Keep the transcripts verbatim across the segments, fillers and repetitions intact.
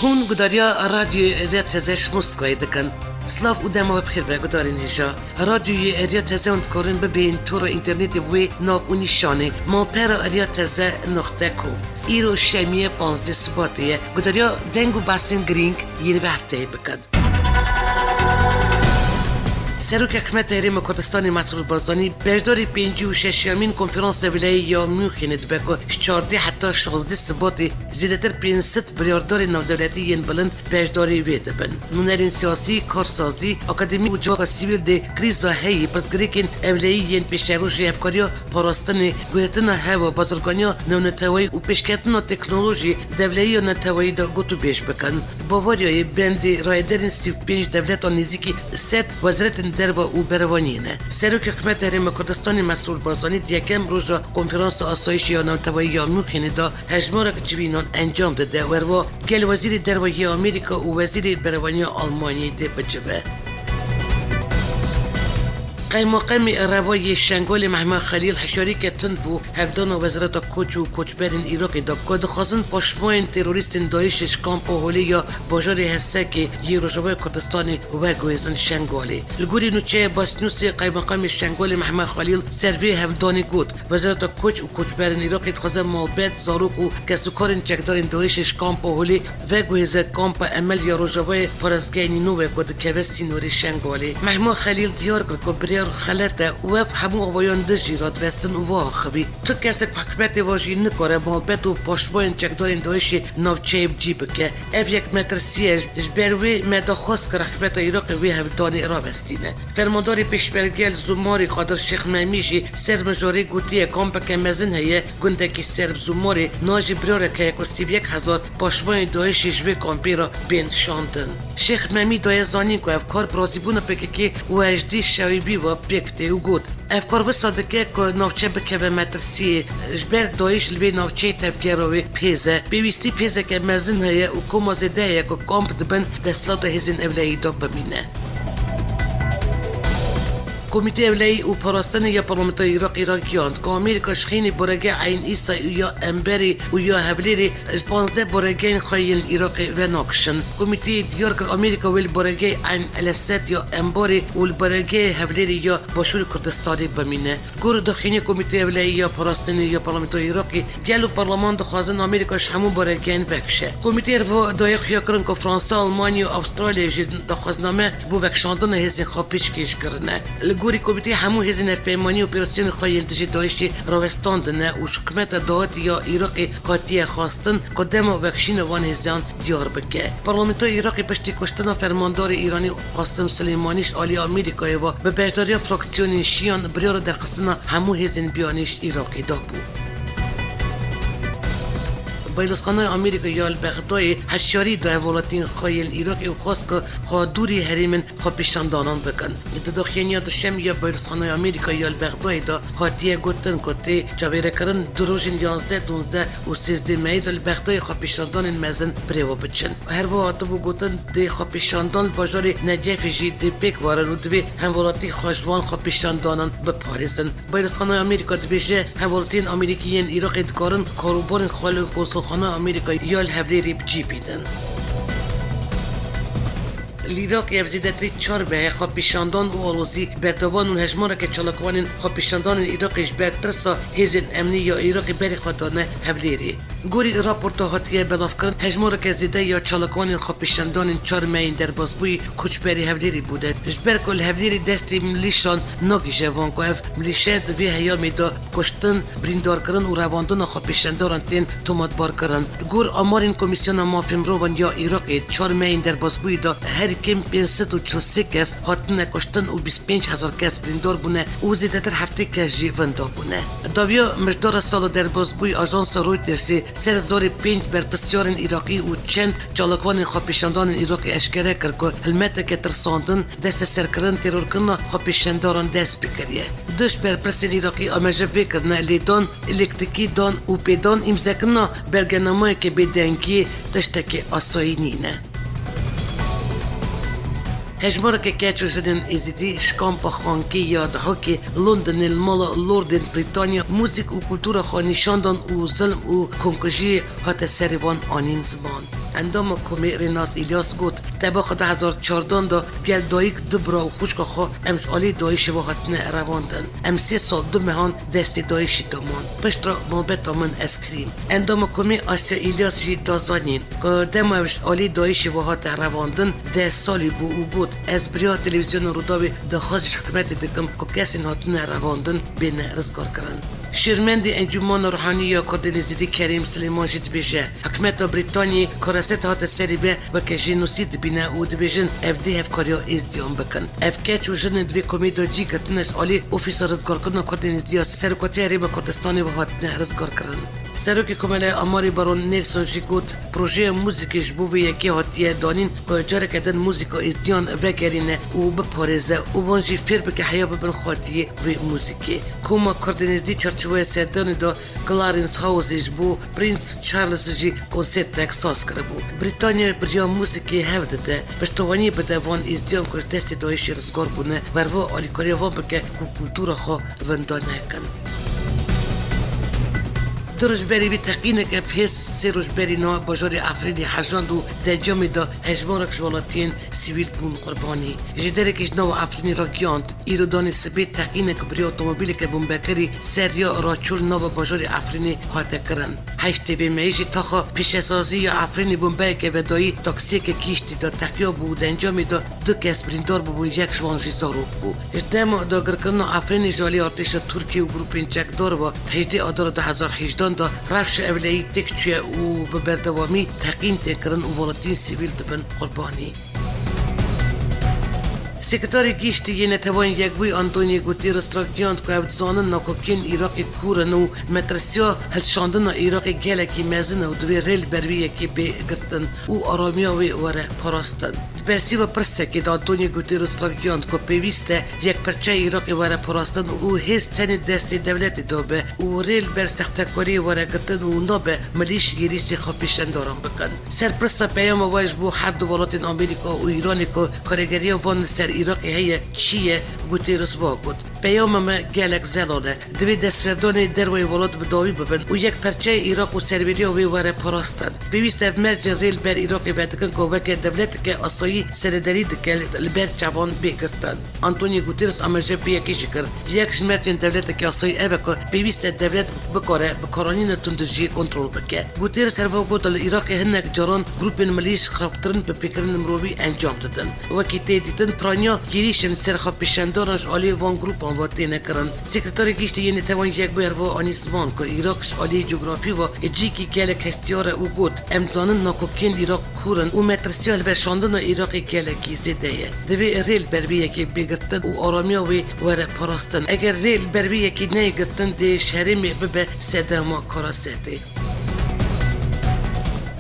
Hûn gudariya Radyoyê Êriya Teze ji Moskvayê dikin. Silav û dema we bi xêr be gudarên hêja. Radyoyê Êriya Teze hûn dikarin bibên tora înternetê bi wê nav û nîşanê: malpera eriya teze noqte com. Îro şemiyê panzdeh Sibatê ye. Gudariya deng û behsên girîng yên vê hefteyê bikin. Serokê Hikûmeta Herêma Kurdistanê Mesrûr Barzanî beşdarî pêncî û şeşemîn Konferansa Vileyî ya Münxenê dibe ku ji çardeh heta şazdeh Sibatê zêdetir pênc sed biryardarên navdewletî yên bilind beşdarî wê dibin. Nûnerên siyasî, karsazî, akademî û civaka sivîl dê krîza heyî, pirsgirêkên ewlehî yên pêşerojê, hevkariya parastinê, guhertina hewa, bazirganiya navneteweyî û pêşketina teknolojî di ewlehiya neteweyî de gotûbêj bikin. Bavaryayê bendê rayedarên sî û pênc dewletan nêzîkî sed weziretên derve û berevaniyê ne. Serokê Hikûmeta Herêma Kurdistanê Mesrûr Barzanî di yekem roja Konferansa Asayîşê ya Navneteweyî ya Münxenê de hejmarek civînan encam dide. Werva gel Wezîrê Derve yê Amerîka û Wezîrê Berevaniya Almanyayê dê bicive. Qeymeqamê Reva yê Şengalê Mehmet Xelîl hişyarîke tund bo hevdana Wezareta Koç û Koçberên Iraqê da ku dixwazin paşmayên terorîstên DAIŞê ji kampa Holê ya bajarê Hesekê yê Rojavayê Kurdistanê veguhêzin Şengalê. Li gorî nûçeya Basnûsê Qeymeqamê Şengalê Mehmet Xelîl ser vê hevdanê got, Wezareta Koç û Koçberên Iraqê dixwaze malbet, zarok û kesûkarên çekdarên DAIŞê ji kampa Holê veguhêze kampa Emel ya Rojavayê parêzgehê Nînove ku dikeve sînorê Şengalê. Mehma Xelîl diyar kir ku biryar xelet e û ev hemû avayan dijî radivestin û wiha xivî: Tu kesek bi hikûmetê ve jî nikare malbet û paşmayên çekdarên DAIŞê navçeyê bi cî bike. Ev yek metirsî ye, ji ber wê me daxwaz kir hikûmeta Iraqê wê hevdanê ravestîne. Fermandarê pêşmerge li Zûmarê Qadir Şêx Memî jî ser mijarê gotiye, kampeke mezin heye, gundekî ser bi Zûmarê, niha jî biryarek heye ku sî û yek hezar paşmayên DAIŞê ji vê kampê re bên şandin. Şêx Memî daye zanîn ku ev kar bi razîbûna P K K û H D Şewîbî ve pêk tê û got, Ev kar wisa dike ku navçe bikeve metirsiyê, ji ber DAIŞ li vê navçeyê tevgera wê pêz e. Pêwîstî pêzeke mezin heye û koma zêde heye ku kamp di bin desthilata hêzên ewlehî de bimîne. Komîtê Ewlehî û Parastinê ya Parlamentoya Iraqê ragihand ku Amerîka ji xînê borege Eyn Îsay û ya Emberê û ya Hevlêrê ji panzdeh boregehên xwe yên li Iraqê venakişin. Komîteyê diyar kir Amerîka wê li boregehê Eyn El Esed ya Emberê û li boregehê Hevlêrê ya Başûrê Kurdistanê bimîne. Gor daxuyaniya Komîtê Ewlehî ya Parastinê ya Parlamentoya Iraqê, gelo parleman dixwazin Amerîka ji hemû boregehên vekişe? Komîteyê re daye xuyakirin ku Fransa, Almanya û Astralya jî daxwazname ji bo vekişandina hêzên xwe pêşkêş kirine. Li gorî Komîteyê hemû hêzên hevpeymanî operasiyonên xwe yên dijî DAIŞê rawestandine û ji hikûmeta dahatî ya Iraqê hatiye xwestin ku dema vekişîna van hêzan diyar bike. Parlamentoya Iraqê piştî kuştina fermandarê Îranî Qasim Silêmanî ji alî Amerîkayê ve bi beşdariya fraksiyonên Şiyan biryara derxistina hemû hêzên biyanî ji Iraqê dabû. Baylozxanaya Amerîka ya li Bexdayê hişyarî da hevaltiyên xwe yên Iraqê û xwest ku xwe dûrî herêmên xwepêşandanan bikin. Di daxuyaniya duşemê ya Baylozxanaya Amerîka ya li Bexdayê de hatiye gotin ku tê çavêrekirin di rojên yanzdeh, duwazdeh û sêzdeh meyê de li Bexdayê xwepêşandanên mezin bi rê ve biçin. Her wiha hatibû gotin, dê xwepêşandan li bajarê Necefê jî dê pêk werin û divê hemwelatî xwe ji van xwepêşandanan biparêzin. Bayrozxanaya Amerîka dibêje, hemwelatiyên Amerîkî yên Iraqê dikarin karûbarên xwe li Konsulxanaya Amerîka ya li Hevlêrê bi cî bînin. Li Iraqê ev zêdetirî çar meh e xwepêşandan û alozî berdewam in û hejmareke çalakvanên xwepêşandanên Iraqê ji ber tirsa hêzên emnî ya Iraqê berê xwe dane Hevlêrê. Gorî raporta hatiye belavkirin, hejmareke zêde ya çalakvanên xwepêşandanên çar meyên derbasbûyî koçberî Hevlêrê bûne. Ji ber ku li Hevlêrê destê milîşan nagihîje van ku ev milîşe di vê heyamê de kuştin, birîndarkirin û revandina xwepêşandaran tên tomatbarkirin. Li gor amarên Komîsyona Mafên Mirovan ya Iraqê, çar meyên derbasbûyî de her kêm pênc sed û çil sê kes hatine kuştin û bîst pênc hezar kes birîndar bûne û zêdetir heftê kes jî winda bûne. Dawiya mijdara sala derbasbûyî ajansa Reutersê ser zarê pênc berpirsyarên Iraqî û çend çalakvanên xwepêşandanên Iraqê eşkere kir ku hilmeteke tirsandin, desteserkirin, terorkirina xwepêşandaran dest pê kiriye. Du ji berpirsên Iraqî amaje vê kirine, lêdan elektrîkî, dan û pêdan, îmzekirina belgenameyeke bêdengiyê tiştekî asayî nîne. Hejmareke keç û jinên Êzidî ji kampa Xankê ya Dihokê Londonê li mala Lordên Brîtanya muzîk û kultura xwe nîşan dan û zilm û komkujiyê hate serê wan anîn ziman. Endama komê Rênas Îlyas got, Tebaxa du hezar çardan de gel dayik, du bira û xwişka xwe em ji alî dayişê ve hatine revandin. Em sê sal du mehan destê dayişê de man. Piştre malbeta min ez kirîm. Endama komê Asya Îlyas jî da zanîn, ku dema ev ji alî dayişê ve hate revandin, deh salî bû û got, Ez bi riya televîzyona Rûdawê daxwaz ji hikûmetê dikim, ku kesên hatine revandin bêne rizgarkirin. Şêrmendê Encûmena Ruhanî ya Kurdên Êzidî Kerîm Silêman jî dibêje, Hikûmeta Brîtaniyê karaseta hate serî be weke jenosîd dibîne û dibêjin, ev dê hevkariya Êzdiyan bikin. Ev keç û jinên di vê komê de cî girtine ji alî Ofîsa Rizgarkirina Kurdên Êzdiya Serokatiya Herêma Kurdistanê ve hatine rizgarkirin. Serokê Komeleyê Amarê Baron Nelson jî got, projeya muzîkê ji bo vê yekê hatiye danîn, ku careke din muzîka Êzdiyan vegerîne û biparêze û wan jî fêr bike heya bibin xwediyê wê muzîkê. Koma Kurdên Êzdî çarçoveya serdanê de Clarence House jî ji bo Prince Charles jî konsertek saz kiribû. Brîtanya bi riya muzîkê hev dide, piştewaniyê bide van Êzdiyan ku ji destê dayişê rizgar bûne, werva alîkariya wan bike ku kultura xwe winda nekin. Du roj berî vî teqîneke bi hêz sê roj berî niha bajarê Efrînê hejand û di encamê de hejmarek ji welatiyên sivîl bûn qurbanî. Jêderekî ji nava Efrînê ragihand, îro danê sibê teqînek bi rêya otomobîleke bombekerî ser riya Raçol nava bajarê Efrînê hate kirin. Heştê vê meyê jî taxa pêşesazî ya Efrînê bombeyeke vedayî taksiyeke giştî de teqiya bû û di encamê de du kes birîndar bûbûn, yek ji wan jî zarok bû. Ji dema dagirkirina Efrînê ji alî artêşa Tirkiyê û grûpên çekdar ve hejdê Adara du hezar hejdan de rewşa ewleyî têk çûye û bi berdewamî teqîn tê kirin û welatiyên sivîl dibin qurbanî. Sekreterê Giştî yê Neteweyên Yekbûyî Antonio Guterres ragihand ku ew dizanin nakokiyên Iraqê kûr in û metirsiya hilşandina Iraqê gelekî mezin e û divê rê li ber vê yekê bê girtin û aramiya wê were parastin. Di bersîva pirsekê de Antonio Guterres ragihand ku pêwîst e yekperçeya Iraqê were parastin û hêz tenê destê dewletê de be û rê li ber sextekariyê were girtin û nabe milîş êrîşê xwepêşandaran bikin. Serpirsa peyama we ji bo her du welatên Amerîka û Îranê ku karegeriya van li ser Iraqê heye çi ye, Guterres va got, Peyama me gelek zelal e. Divê desthilatdarên derveyî welat bi dawî bibin û yekperçeyê Iraq û serwêriya wê were parastin. Pêwîst e ev mercên rê li ber Iraqê vedikin ku weke dewleteke asayî serederî dike li ber çavan bê girtin. Antonio Guterres amaje vê yekê jî kir. Yek ji mercên dewleteke asayî ev e ku pêwîst e dewlet bikare bikaranîna tundujiyê kontrol bike. Guterres herwiha got, Li Iraqê hinek caran grûpên milîş xirabkirin bi pêkirinên mirovî encam didin. Wekî tê dîtin, piraniya êrîşên ser xwepêşandaran ji aliyê van grûpan ve têne kirin. Sekreterê Giştî yê Neteweyên Yekbûyî herwiha anî ziman ku Iraq ji aliyê cografî ve cîkî gelek hestiyar e û got, Em dizanin nakokiyên Iraq kûr in û metirsiya hilweşandina Iraqê gelekî zêde ye. Divê rê li ber vê yekê bê girtin û aramiya wê were parastin. Eger rê li ber vê yekê neyê girtin, dê ji herêmê bibe sedema karasetê.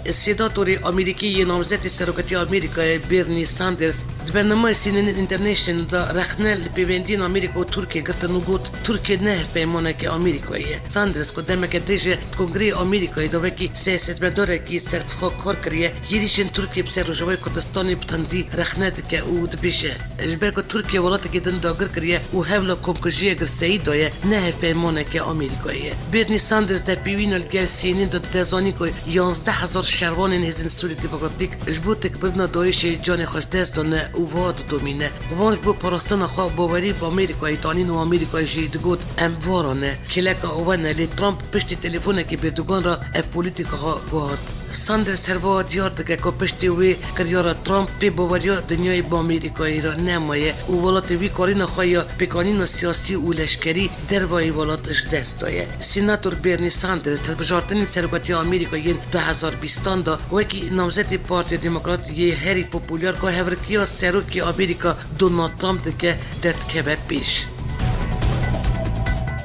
Senatorê Amerîkî yê namzetê serokatiya Amerîkayê Bernie Sanders di bernameya C N N International de rexne li pêwendiyên Amerîka û Tirkiyê girtin û got, Tirkiye ne hevpeymaneke Amerîkayê ye. Sanders ku demeke dirêj e di Kongreyê Amerîkayê de wekî siyasetmedarekî serbixwe kar kiriye, êrîşên Tirkiyê bi ser Rojavayê Kurdistanê bi tundî rexne dike û dibêje, Ji ber ku Tirkiye welatekî din dagir kiriye û hewla komkujiyê girseyî daye, ne hevpeymaneke Amerîkayê ye. Bernie Sanders di hevpeyvîna li gel C N N de dide zanîn ku yanzdeh hezar şervanên Hêzên Sûrî Demokratîk ji bo têkbirina DAIŞê canê xwe ji dest dane û wiha didomîne, Wan ji bo parastina xwe bawerî bi Amerîkayê danîn û Amerîkayê jî digot, Em vara ne. Kêleka we ne, lê Trump piştî telefonekê bi Erdogan re ev polîtîka xwe guhart. Sanders herwiha diyar dike ku piştî wê kiryara Trump bêbaweriya dinyayê bi Amerîkayê re nemaye û welatê wî karîna xwe ya pêkanîna siyasî û leşkerî dervayî welat ji dest daye. Senator Bernie Sanders di hilbijartinên serokatiya Amerîka yên du hezar bîstan de wekî namzetê Partiya Demokrat yê herî popûler ku hevrikiya serokê Amerîka Donald Trump dike derdikeve pêş.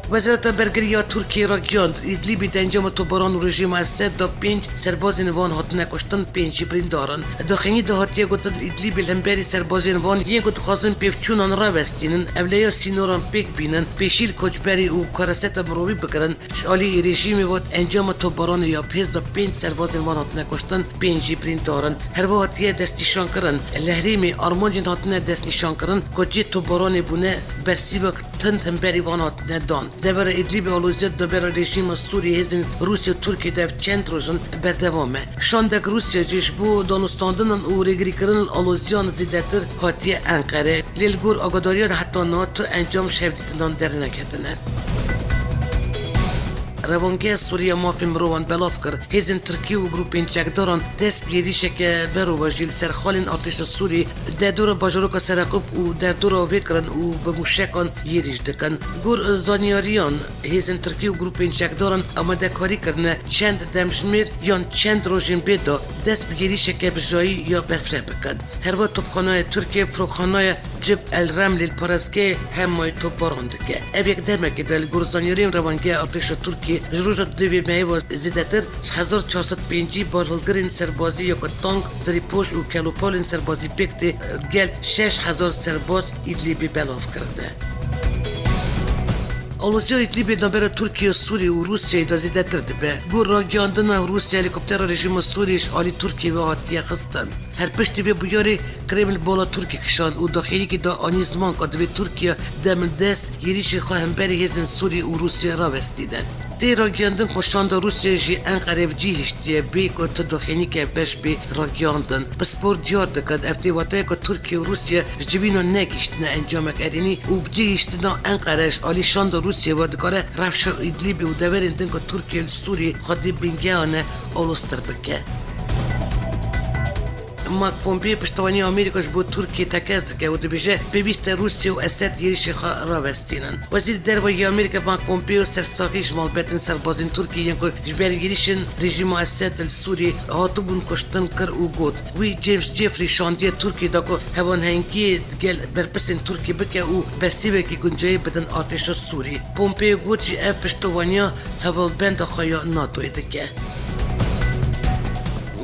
Wezareta Bergirî ya Tirkiyê ragihand, Îdlîbê di encama topbaran û rejîma Esed de pênc serbazên wan hatine kuştin, pênc jî birîndar in. Daxuyaniyê de hatiye gotin, Îdlîbê li hemberî serbazên wan yên ku dixwazin pêvçûnan rawestînin, ewleya sînoran pêk bînin, pêşî li koçberî û kareseta mirovî bigirin, ji alî rejîmê ve di encama topbaranê ya bi hêz de pênc serbazên wan hatine kuştin, pênc jî birîndar in. Herwiha hatiye destnîşankirin, li herêmê armancên hatine destnîşankirin ku cihê topbaranê bûne, bersîvek tund hemberî van hatine dan. Devera Îdlîbê aloziyê di navbera rejîma Sûrî, hêzên Rûsya û Tirkiyê de ev çend rojan berdewam e. Şandek Rûsya jî ji bo danûstandinan û rêgirîkirina aloziyan zêdetir hatiye Enqere. Lê li gor agadariyan heta niha tu encam ji hevdîtinan derneketine. Rewangeha Sûrî ya Mafên Mirovan belav kir, hêzên Tirkî û grûpên çekdaran dest bi êrîşeke berovajî li ser xalên artêşa Sûrî derdora bajaroka Sereqûb û derdora vê kirin û bi mûşekan êrîş dikin. Gor zanyariyan, hêzên Tirkî û grûpên çekdaran amadekarî kirine çend demjimêr yan çend rojên bê de dest bi êrîşeke bijayî ya berfireh bikin. Herva topxanaya Tirkiyê firoxanaya Cib El Remlê li parêzgehê Hemayê topbaran dike. Ev yek demekê de li gor zanyariyên rewangeha artêşa Tirkiyê ji roja dudê vê mehê ve zêdetir ji hezar çar sed pêncî barhilgirên serbazî ya ku tank, zirîpoş û kelopalên serbazî pêk tê, gel şeş hezar serbaz Îdlîbê belav kirine. Aloziya Îdlîbê navbera Tirkiye, Sûrî û Rûsyayê de zêdetir dibe. Gor ragihandina Rûsya, helîkoptera rejîma Sûrî ji alî Tirkiyê ve hatiye xistin. Her piştî vê bûyerê Kreml bala Tirkiyê kişand û daxuyaniyekê da anî ziman ku divê Tirkiye demildest êrîşên xwe hemberî hêzên Sûrî û Rûsya rawestîne. Tê ragihandin ku şanda Rûsyayê ji Enqerê bi cî hiştiye, bê ku tu daxuyaniyeke beş bê ragihandin. Pispor diyar dikin, ev tê wateyê ku Tirkiye û Rûsya ji civîna negihiştine encamek erênî û bi cî hiştina Enqere ji alî şanda Rûsyayê ve dikare rewşa Îdlîbê û deverên din ku Tirkiye li Sûrî xwedî bingehane aloztir bike. Mike Pompeo piştevaniya Amerîka ji bo Tirkiyê tekez dike û dibêje, pêwîst e Rûsya û Esed êrîşê xwe rawestînin. Wezîrê Derve yê Amerîka Mike Pompeo sersaxî ji malbetên serbazên Tirkiyê yên ku ji ber êrîşên rejîma Esed li Sûriyê hatibûn kuştin kir û got, wî James Jeffrey şandiye Tirkiyê da ku hevalhengiyê digel berpirsên Tirkiyê bike û bersîvekî guncayê bidin artêşa Sûrî. Pompeo got jî ev piştevaniya hevalbenda xwe ya NATOyê dike.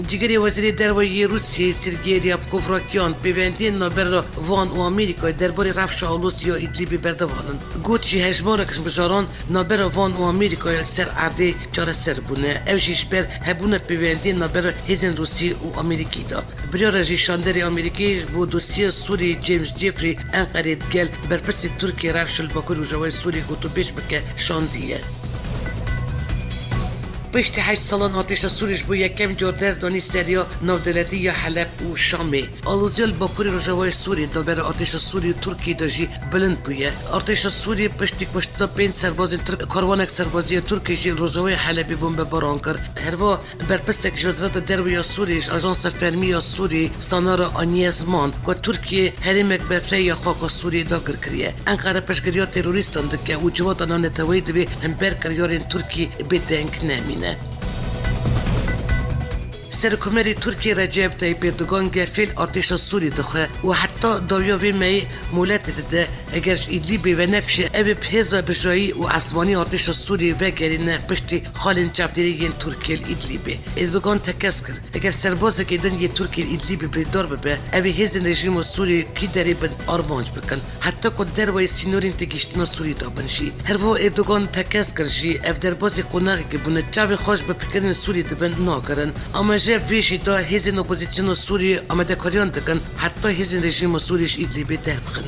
Cîgirê Wezîrê Derve yê Rûsyayê Sergey Ryabkov rakiyand, pêvendiyên navbera van û Amerîkayê derbarê rewşa alozî ya Îdlîbê berdewam in. Got jî hejmarek ji mijaran navbera van û Amerîkayê li ser erdê çareser bûne. Ew jî ji ber hebûna pêvendiyên navbera hêzên Rûsî û Amerîkî de. Biryara jî şanderê Amerîkî ji bo dosyeya Sûriyê James Jeffrey Enqerê digel berpirsên Tirkiyê rewşa li Bakur û Rojavayê Sûriyê gotûbêj bike şandiye. Piştî heşt salan artêşa Sûrî ji bo yekem car dest danî seriya navdewletî ya Heleb û Şamê. Aloziya li bakurê rojavayê Sûrî di navbera artêşa Sûrî û Tirkiyê de jî bilind bûye. Artêşa Sûrî piştî kuştina pênc serbazên Tirk, karwanek serbazî ya Tirkiyê jî li rojavayê Helebê bombebaran kir. Herva berpirsek ji Wezareta Derve ya Sûrî ji Ajansa Fermî ya Sûrî, Sanara, aniye ziman ku Tirkiye herêmek berfireh ya xaka Sûriyê dagir kiriye. Enqere piştgiriya terorîstan dike û civata navneteweyî divê hember kiryarên Tirkî bêdeng nemîne. Serokkomarê Tirkiyê Recep Tayyip Erdogan gefê li artêşa Sûrî dixwe û heta dawiya vê mehê moletê dide, eger ji Îdlîbê venekişe, ew ê bi hêza bijayî û esmanî artêşa Sûrî vegerîne piştî xalên çavdêrî yên Tirkiyê li Îdlîbê. Erdogan tekez kir, eger serbazekî din yê Tirkiyê li Îdlîbê birîndar bibe, ew ê hêzên rejîma Sûrî kî derê bin armanc bikin. Heta ku dervayî sînorên têgihiştina Sûrî de bin jî. Herwiha Erdogan tekez kir jî, ev derbazî qonaxekî bûne, çavên xwe ji bipikirinên Sûrî dibin nagirin. Amaje vê jî da hêzên opozîsyona Sûrî amadekariyan dikin, heta hêzên rejîma Sûrî ji Îdlîbê derbixin.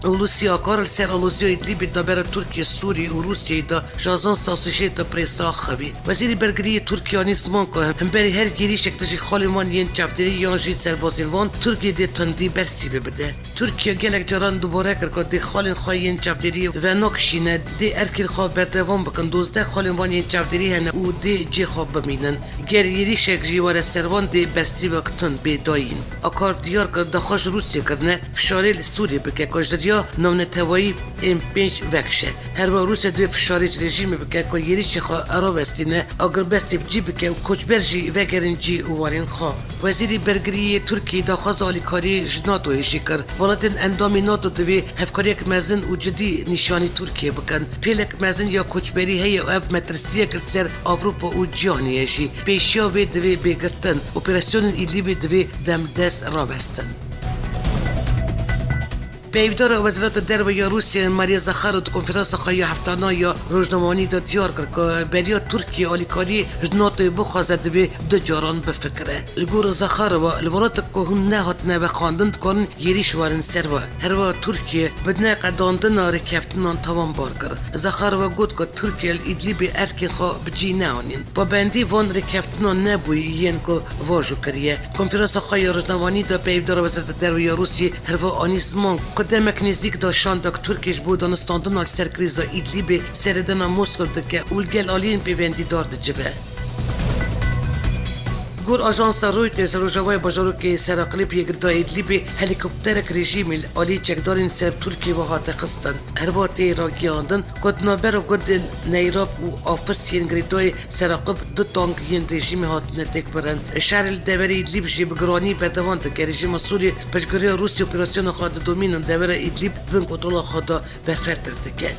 Hulusi Akar li ser aloziya Îdlîbê di navbera Tirkiye, Sûrî û Rûsyayê de ji Ajansa Associated Press re axivî. Wezîrê Bergirî yê Tirkiye anî ziman ku hemberî her êrîşek dijî xalên wan yên çavdêrî yan jî serbazên wan, Tirkiye dê tundî bersîvê bide. Tirkiye gelek caran dubare kir ku dê xalên xwe yên çavdêrî venakişîne, dê erkên xwe berdewam bikin, dozdeh xalên wan yên çavdêrî hene û dê cihê xwe bimînin. Ger êrîşek jî were ser wan, dê bersîvek tund bê dayîn. Akar diyar kir, daxwaz ji Rûsyê kirine, fişarê li Sûriyê bike ku ji riya navneteweyî ên pênc vekişe. Herwiha Rûsya divê fişarê ji rejîmê bike ku êrîşên xwe rawestîne, agirbestê bi cî bike û koçber jî vegerin cî û warên xwe. Wezîrê Bergirî yê Tirkiyê daxwaza alîkariyê ji NATOyê jî kir. Welatên endamê NATO divê hevkariyek mezin û cidî nîşanî Tirkiyê bikin. Pêlek mezin ya koçberî heye û ev metirsiyek li ser Ewropa û cîhanê ye jî. Pêşiya vê divê bê girtin. Operasyonên Îdlîbê divê demdest rawestin. Peyvdara Wezareta Derve ya Rûsyayê Maria Zakharova di konferansa xwe ya heftana ya rojnamevanî de diyar kir ku beriya Tirkiye alîkariyê ji NATO bixwaze divê du caran bifikire. Li gor Zakharova, li welatek ku hûn nehatine vexwendin dikarin êrîş werin ser we. Herwiha Tirkiye bi neqedandina rêkeftinan tawanbar kir. Zakharova got ku Tirkiye li Îdlîbê erkên xwe bi cî neanîn. Pabendî van rêkeftinan nebûyî yên ku vajo kiriye. Konferansa xwe ya rojnamevanî de peyvdara Wezareta Derve ya Rûsiyê herwiha anî ziman ku demek nêzîk de şandek Tirkî ji bo danûstandina li ser krîza Îdlîbê seredana Moskow dike û li gel aliyên pêvendîdar dicive. Gor ajansa Reuters, rojavayê bajarokê Seraqlib yê girda Îdlîbê helîkopterek rejîmî li alî çekdarên ser Tirkiyê ve hate xistin. Herwiha tê ragihandin ku di navbera gundên Neyrab û Afis yên girêdayî Seraqib du tank yên rejîmê hatine têkbirin. Şer li deverê Îdlîb jî bi giranî berdewam dike. Rejîma Sûriyê piştgiriya Rûsya operasyona xwe didomînin, devera Îdlîb bin kontrola xwe de berfirehtir dike.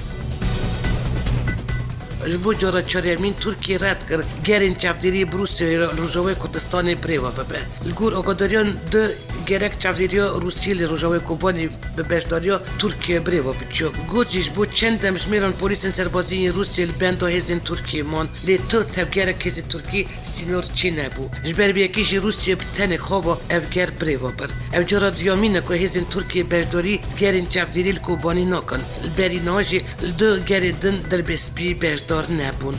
Ji bo cara çaremîn Tirkiye red kir gerên çavdêriyê bi Rûsyayê re li Rojavayê Kurdistanê birêve bibe. Li gor agadariyan du gerek çavdêriya Rûsiyê li Rojavayê Kobanê bi beşdariya Tirkiye birêve biçû. Got jî ji bo çend demjimêran polîsên serbazî yên Rûsiyê li benda hêzên Tirkiyê man, lê tu tevgerek hêzên Tirkî sînor çênebû. Ji ber vê yekê jî Rûsya bi tenê xwe ve ev ger birêve bir. Ev cara duyemîn e ku hêzên Tirkiyê beşdarî gerên çavdêrî li Kobanî nakin. Li berî niha jî li du gerê din Dirbê Spî beşdar nebûn.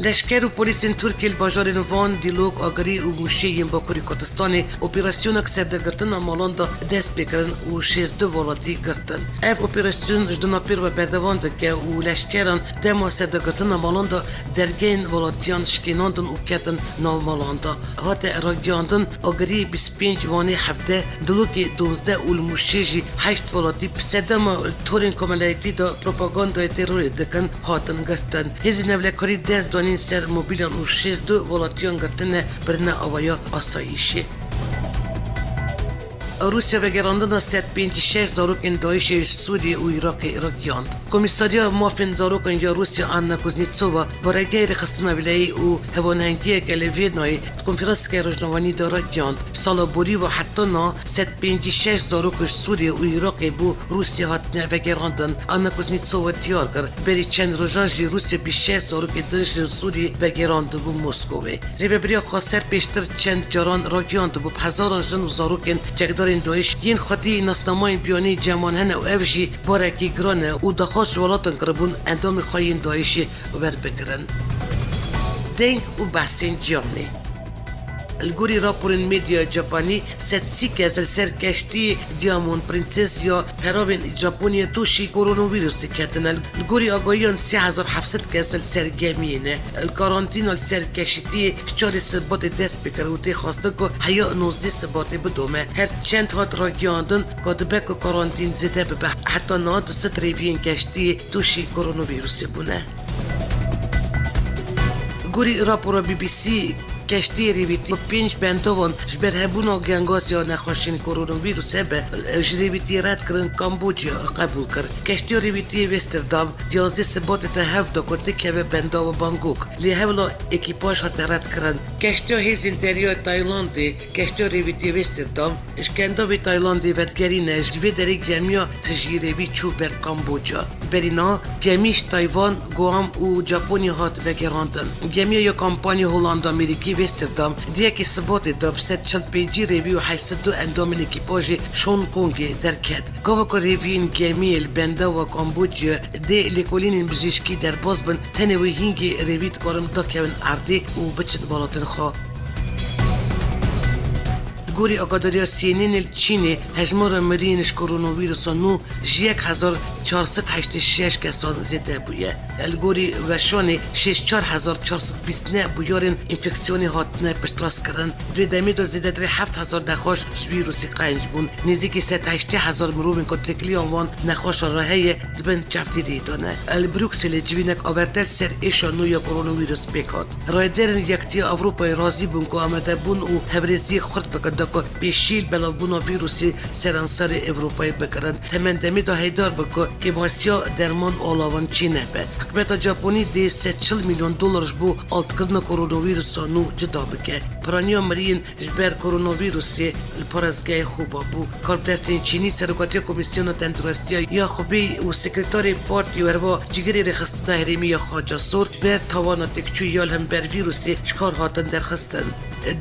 Leşker û polîsên Tirkiyê li bajarên Van, Dîlok, Agirî û Mûşê yên Bakurê Kurdistanê operasyonek serdegirtina malan de dest pê kirin û şêzdeh welatî girtin. Ev operasyon ji dina pêr ve berdewam dike û leşkeran dema serdegirtina malan de dergehên welatiyan şikênandin û ketin nav malan de. Hate ragihandin, Agirî bîst û pênc, Wanê hevdeh, Dilokê duwazdeh û li Mûşê jî heşt welatî bi sedema li torên komelayetî de propagandayê terorê dikin, hatin girtin. Hêzên ewlekarî dest danîn ser mobîlan û şêzdeh welatiyan girtine, birine awaya asayîşê. Rûsya vegerandina sed pêncî şeş zarokên DAIŞê ji Sûriyê û Iraqê ragihand. Komîsariya Mafên Zarokan ya Rûsya Anna Kuznetsova baregehê rêxistina vileyî û hevalhengiyeke li Vênayê di konferanseke rojnamevanî de ragihand, sala borî ve heta niha sed pêncî şeş zarok ji Sûriyê û Iraqê bo Rûsya hatine vegerandin. Anna Kuznetsova diyar kir, berî çend rojan jî Rûsya bîst şeş zarokê din ji Sûriyê vegerandibû Moskowê. Rêveberiya Xweser pêştir çend caran ragihand bû bi hezaran jin û zarokên çekdarên DAIŞ yên xwedî nasnamayên biyanî cem wan hene û ev jî barekî giran e û daxwaz ji welatan kiribûn endamên xwe yên DAIŞê werbigirin. Deng û behsên ciyanê. Li gorî raporên medya Capanî, sed sî kes li ser keştiyê Diamond Princess ya peravên Japonyayê tûşî koronavîrusê ketine. Li gorî agahiyan sê hezar heft sed kes li ser gemiyê ne. Li karantîna li ser keştiyê ji çarê Sibatê dest pê kir û tê xwestin ku heya nozdeh Sibatê bidome. Her çend hat ragihandin ku dibe ku karantîn zêde bibe. Heta niha du sed rêviyên keştiyê tûşî koronavîrusê bûne. Gorî rapora B B C, keştiyê rêvîtî ku pênc bendavan ji ber hebûna gengaziya nexweşiyên koronavîrus hebe, ji rêvîtiyê red kirin Kamboçya qebûl kir. Keştiya rêvîtiyê Westerdam di yazdeh Sibatê de hewl da ku dikeve bendava Bangkok, lê hewla ekîpaj hate red kirin. Keştiya hêzên derya Taylandê, keştiya rêvîtiyê Westerdam, ji kendavê Taylandê vedigerîne, ji vê derê gemiya tijî rêvî çû ber Kamboca. Berî niha gemî ji Tayvan, Guam û Japonya hat vegerandin. Gemiya ya kampanya Hollanda Amerîkî Westerdam di yekê Sibatê de bi sed çil pêncî rêvî û heşt sed du endamên ekîpajê ji Hong Kongê derket. Gava ku rêviyên gemiyê li bendava Kamboçya dê lêkolînên bijîşkî derbas bin, tenê wê hîngê rêvî dikarin dakevin erdê û biçin welatên xwe. Li gorî agadariya C N N li Çînê hejmara miriyên ji koronavîrusa nû ji yek hezar çar sed heştê şeş kesan zêde bûye. Li gorî weşanê şêst çar hezar çar sed bîst neh bûyerên enfeksiyonê hatine piştrast kirin. Di vê demê de zêdetirî heft hezar nexweş ji vîrusê qenc bûn. Nêzîkî sed heştê hezar mirovên ku têkiliya wan nexweşan re heye, di bin çavdêriyê de ne. Li Brukselê civînek averte li ser êşa nû ya koronavîrus pêk hat. Rayedarên Yekitiya Ewropayê razî bûn ku amadebûn û hevrêziyê xurt bikin da ku pêşî li belavbûna vîrusê seranserê Ewropayê bigirin. Temen demê de hêdar bû ku Kêmasiya derman û alavan çênebe. Hikûmeta Japonî dê sed çil milyon dolar ji bo altkirina koronavîrusa nû cida bike. Piraniya miriyên ji ber koronavîrusê li parêzgehê Xuba bû. Karbidestên Çînî serokatiya Komîsyona Tenduristiya ya Xubê û sekreterê partî û herwa cîgirê rêxistina herêmî ya Xaca Sor ber tawana têkçûyî ya li hember vîrusê ji kar hatin derxistin.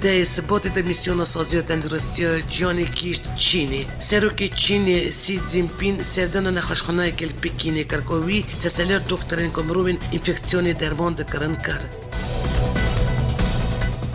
Dehê Sibatê de Mîsyona Saziya Tenduristiya Cîhanê gihîşt Çînê. Serokê Çînê Xi Jinping serdana nexweşxaneyekê li Pekînê kir ku wî teselya doktorên ku mirovên enfeksiyonê derman dikirin kir.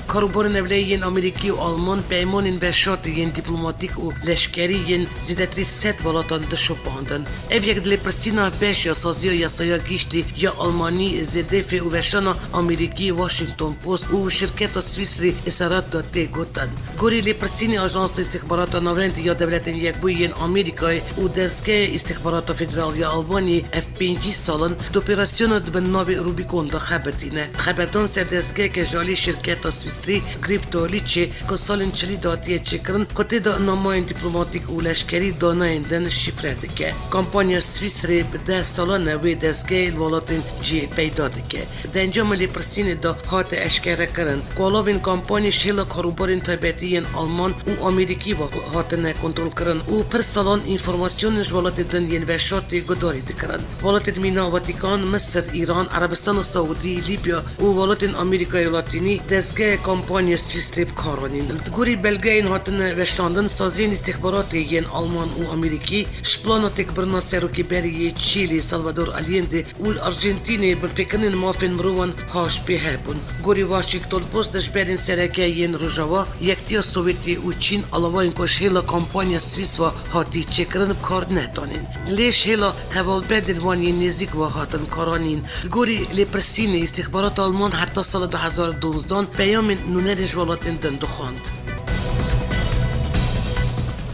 Karûbarên ewleyî yên Amerîkî û Alman peymanên veşartî yên dîplomatîk û leşkerî yên zêdetirî sed welatan dişopandin. Ev yek di lêpirsîna beş ya saziya yasaya giştî ya Almanî, Z D F û weşana Amerîkî Washington Post û şirketa Swissrî Essarat de tê gotin. Gorî lêpirsînê Ajansa Îstixbarata Navendî ya Dewletên Yekbûyî yên Amerîkayê û Dezgeya Îstixbarata Federal ya Almanyayê ev pêncî sal in di operasyona di bin navê Rubicon de xebitîne. Xeberdan ser dezgeheke ji alî şirketa Swissrî Crypto Liçê ku salên çilî de hatiye çêkirin, ku tê de namayên dîplomatîk û leşkerî daneyên din şîfre dike. Kampanya Swissrî bi deh salan e wê dezgehê li welatên cihê peyda dike. Di encama lêpirsînê de hate eşkerekirin ku alavên kampanyê ji hêla karûbarên taybetî yên Alman û Amerîkî ve hatine kontrolkirin û pir salan înformasyonên ji welatê din yên veşartî gudarî dikirin. Welatên mîna Vatikan, Misir, Îran, Erebistana Saûdî, Lîbya û welatên Amerîkaya Latînî dezgehê kampanya Swissrî bi kar anîn. Li gorî belgeyên hatine weşandin, saziyên îstixbaratê yên Alman û Amerîkî ji plana têkbirina serokê berê yê Çîlî Salvador Allende û li Arjantînê binpêkirinên mafên mirovan haş pê hebûn. Gorî Washington Post, dijberên sereke yên Rojava, Yektiya Sowêtê û Çîn alavayên ku ji hêla kampanya Swîs ve hatî çêkirin bi kar nedanên. Lê ji hêla hevalbendên wan yên nêzîk ve hatin karanîn. Gorî lêpirsînê, îstîxbarata Alman heta sala du hezar û duwazdeh peyamên nûnerên ji welatên din dixwand.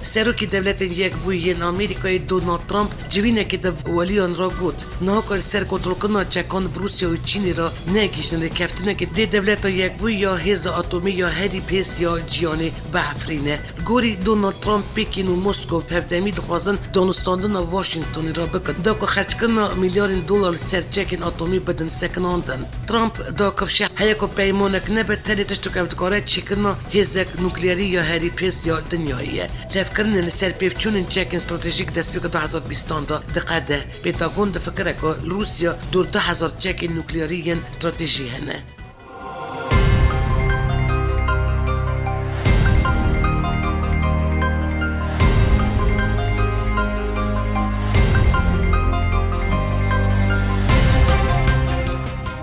Serokê Dewletên Yekbûyî yên Amerîkayê Donald Trump civînekê de bi weliyan re got, niha ku li ser kontrolkirina çekan bi Rûsya û Çînê re negihîjtin rêkeftinekê dê Dewleta Yekbûyî ya hêza atomî ya herî pês ya cîhanê biefirîne. Li gorî Donald Trump, Pekîn û Moskow bi hevdemî dixwazin danûstandina Washingtonê re bikin, da ku xerckirina milyarên dolar li ser çekên atomî bidin sekinandin. Trump da kifşe heye ku peymanek nebe, tenê tiştek ev dikare çêkirina hêzek nukleerî ya herî pês ya dinyayê ye. Levkirinên li ser pêvçûnên çekên stratejîk destpêka du hezar bîstan de diqede. Pentagon difikire ku li Rûsya dor du hezar çekên nukleerî yên stratejî hene.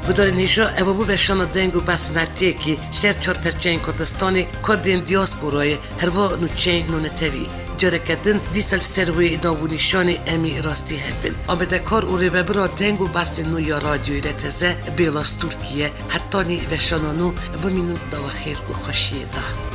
Gudarên hêja, ev bû veşana deng û behsên hertiyekî ji her çar perçeyên Kurdistanê, Kurdên diasporayê, herwa nûçeyên nûnetewî. Careke din dîsa li ser wê nav û nîşanê em ê rastî hev bin. Amadekar û rêvebira deng û behsên nû ya Radyoyê R T Z, Bêla Stûrkî ye. Hetanî veşana nû, bimînin di xêr û xweşiyê de.